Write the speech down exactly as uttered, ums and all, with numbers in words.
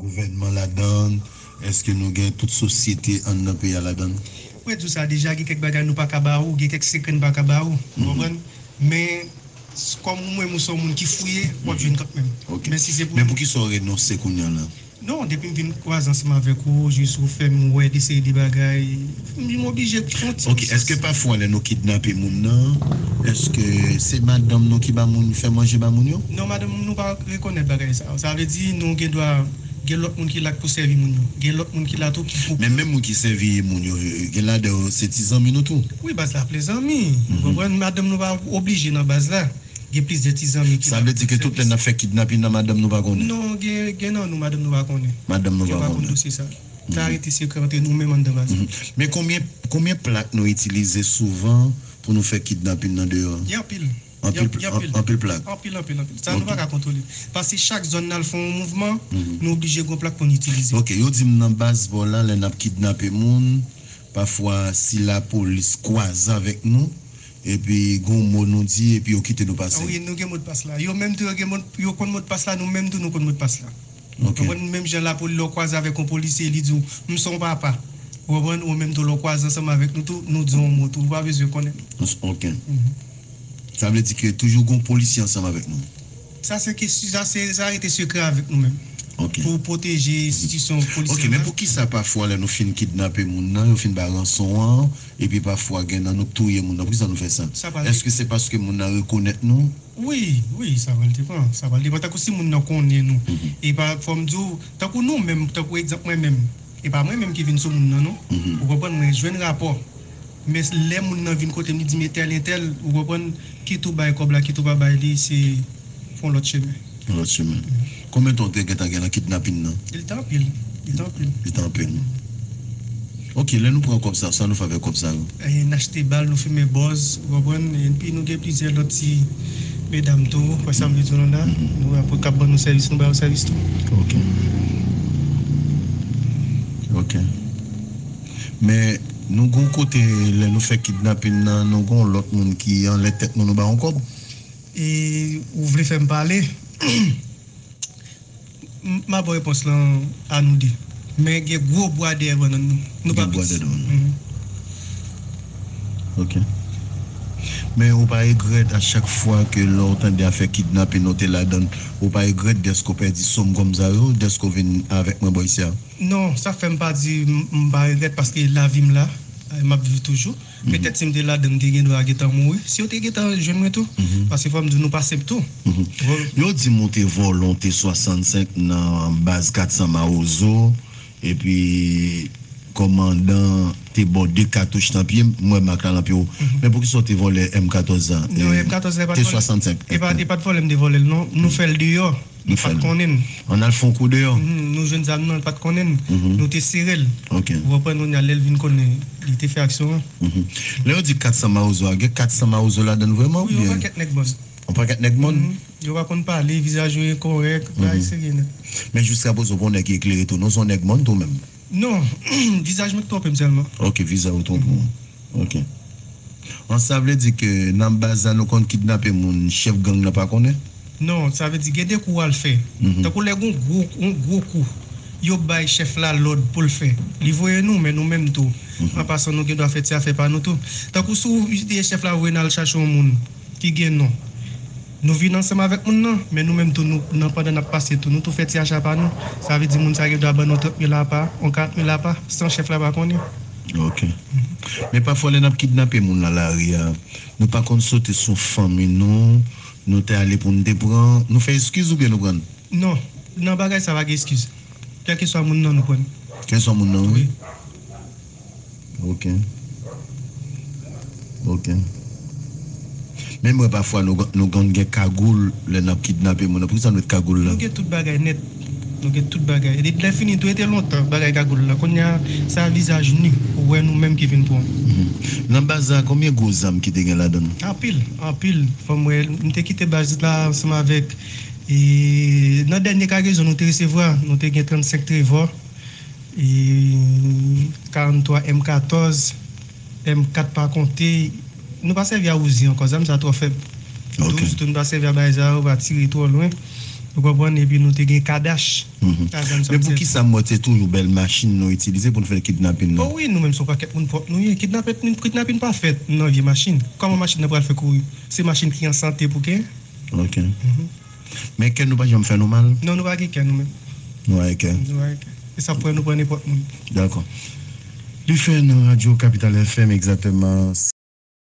Gouvènman ladan l, èske nou gen tout sosyete anndan peyi a ladan l? Mwen di w sa deja, gen kèk bagay nou pa ka ba ou, gen kèk sekrè n pa ka ba ou, ou konprann? Men, s- kòm ou menm ou se yon moun ki fouye, w ap jwenn kanmenm. Ok. Men si se pou Men poukisa w renonse kounye a la? Non, depi m vin kwaze ansanm avèk ou, jis ou fè m wè de seri de bagay, m oblije fè yon ti Ok, èske pafwa lè nou kidnape moun nan, èske se madanm nou ki ba moun, fè manje ba moun yo? Non, madanm nou pa rekonèt bagay sa. Sa vle di nou gen dwa gen lòt moun ki la k pou sèvi moun yo. Gen lòt moun ki la tou ki pou Men menm moun ki sèvi moun yo, gen ladan yo se ti zanmi nou tou. Wi, baz la ple zanmi. Ou konprann? Madanm nou pa oblije nan baz la. Gen plizyè ti zanmi ki Sa vle di ke tout lè n ap fè kidnapin nan, madanm nou pa konnen? Non, gen, gen nan nou, madanm nou pa konnen. Madanm nou Yo pa pa konn konnen. dosye sa. Sa rete sekrè antre nou menm anndan baz la. Men konbyen, konbyen plak nou itilize souvan pou nou fè kidnapin nan deyò a? Gen anpil. Anpil, Gen, gen anpil. an- anpil plak. Anpil, anpil, anpil. Sa nou Ok. pa ka kontwole. Paske chak zòn n al fè yon mouvman, nou oblije gen yon plak pou n itilize. Ok, yo di m nan baz pa w la, lè n ap kidnape moun, pafwa si lapolis kwaze avèk nou, epi gon mo nou di, epi yo kite nou pase. Wi, nou gen modpas la. Yo menm tou, yo gen mod, yo konn modpas la, nou menm tou, nou konn modpas la. Ok. Ou konprann? Menm jan lapolis, lè w kwaze avèk yon polisye, li di w, "M se yon papa." Ou konprann? Ou menm tou, lè w kwaze ansanm avèk nou tou, nou di w yon mo tou. Ou pa bezwen konnen. Ok. Sa vle di ke toujou gon polisye ansanm avèk nou? Sa se kesyon, sa se, sa rete sekrè avèk nou menm. Ok. Pou pwoteje enstitisyon polisye Ok, men la. poukisa pafwa lè nou fin kidnape moun nan, yo fin bay ranson an, epi pafwa gen nan nou k touye moun nan, poukisa nou fè sa? Sa pa Èske se paske moun nan rekonèt nou? Wi, wi, sa pral depann. Sa pral depann. Tankou si moun nan konnen nou. E pa, fò m di w, tankou nou menm, tankou egzanp mwen menm. E pa mwen menm ki vin sou moun nan, non. Ou konprann, mwen jwenn rapò. Men lè moun nan vin kote m, li di m entèl, entèl, ou konprann, kit ou bay kòb la, kit ou pa bay li, se yon lòt chemen. Yon lòt chemen. Konbyen tan w te gentan gen nan kidnapin nan? Li te anpil. Li te anpil. Li te anpil. Ok, lè nou pran kòb sa, sa nou fè avèk kòb sa yo? E, n achte bal, nou fimen bòz, ou konprann? Epi nou gen plizyè lòt ti medam tou, wè sa m vle di w la, nou ap k ap ban nou sèvis, nou ba yo sèvis tou. Ok. Ok. Men, nou gon kote, lè nou fè kidnapin nan, nou gon lòt moun ki anlè tèt nou, nou ba yon kòb? E, ou vle fè m pale? M, m ap ba w repons lan a nou de. Men gen gwo bwa dèyè bannann nou. Nou pa Gen bwa piti. dèyè bannann. Mhm. Ok. Men ou pa regrèt a chak fwa ke lè w tande afè kidnapin ou te ladan l, ou pa regrèt dèske w pèdi sòm kòm sa yo, dèske w vin avèk mwen bò isi a? Non, sa fè m pa di m, m pa regrèt paske lavi m la, m ap viv toujou. Petèt si m te ladan, m te gen dwa gentan mouri. Si yo te gentan jwenn mwen tou. Paske fò m di w, nou pa senp tou. Yo di m ou te vòlè yon T swasannsenk nan baz kat san Mawozo, epi kòmandan te ba w de katouch nan pye, m wè mak la nan pye w. Men poukisa w te vòlè M katòz la? Non, E, M katòz la e pa t vòlè. T swasannsenk. E pa, e pa t vòlè m te vòlè l, non. Nou fè l deyò. Nou pa t konnen n. Ann al fè yon kou deyò. Mhm, nou jwenn zam nan, l pa t konnen n. Nou te sere l. Ok. Ou konprann, kounye a, lè l vin konnen, li te fè aksyon an. Mhm. Lè yo di kat san Mawozo a, gen kat san Mawozo ladan l vrèman Wi, yon oubyen? pakèt nèg mòn. Yon pakèt nèg mòn? Mhm. Yo pa konn pale, vizaj yo enkorèk, bagay serye nèt. Men jiska prezan, ou pa yon nèg ki eklere tou, non, se yon nèg mòn tou menm? Non, vizaj mwen k twonpe m sèlman. Ok, vizaj ou twonpe w. Ok. An, sa vle di ke nan baz la nou konn kidnape moun, chèf gang nan pa konnen? Non, sa vle di gen de kou w al fè. Mhm. Tankou lè gon gwo, gon gwo kou, yo bay chèf la lòd pou l fè. Li voye nou, men nou menm tou. Mhm. An pasan, nou gen dwa fè ti afè pa nou tou. Tankou si w, chèf la voye n al chache yon moun ki gen non. Nou vin ansanm avèk moun nan, men nou menm tou, nou, nan, pandan n ap pase tou, nou tou fè ti acha pa nou. Sa vle di moun sa gen dwa ban nou trant mil apa, yon karant mil apa, san chèf la pa konnen. Ok. Men pafwa lè n ap kidnape moun nan lari a, nou pa konn sote sou fanmi nou, nou te ale pou n te pran, nou fè eskiz oubyen nou pran? Non, nan bagay sa pa gen eskiz. Kèlkeswa moun nan nou pran. Kèlkeswa moun nan, wi. Wi. Ok. Ok. Menm wè pafwa nou, nou konn gen kagoul lè n ap kidnape moun nan. Poukisa nou met kagoul la? Nou gen tout bagay nèt. Nou gen tout bagay. E depi lè fini tou, e te lontan bagay kagoul la. Kounye a, sa vizaj ni. Ou wè nou menm ki vin pran. Mhm. Nan baz la, konbyen gwo zam ki te gen ladan l? Anpil, anpil. Fò m wè, m te kite baz la ansanm avèk, e, nan dènye kagezon nou te resevwa, nou te gen trannsenk Trevor, e, karannntwa M katòz, M kat pa konte. Nou pa sèvi a Uzi ankò, zam sa twò fèb. Ok. Douz tou, nou pa sèvi a bagay sa yo, pa tire twò lwen. Ou konprann? Epi nou te gen kadach. Mhm. Adan Men pou ki sa m wè se toujou bèl machin nou itilize pou n fè kidnapin nan? O wi, nou menm se yon pakèt moun pwòp nou ye. Kidnapin, kidnapin pa fèt nan vye machin. Kòman machin nan pral fè kouri? Se machin ki an sante pou gen. Ok. Men kè nou pa janm fè nou mal? Non, nou pa gen kè nou menm. Nou pa gen kè. Nou pa gen kè. E sa pran nou pran nenpòt moun. Dakò. Li fè nan radyo Kapital F M egzakteman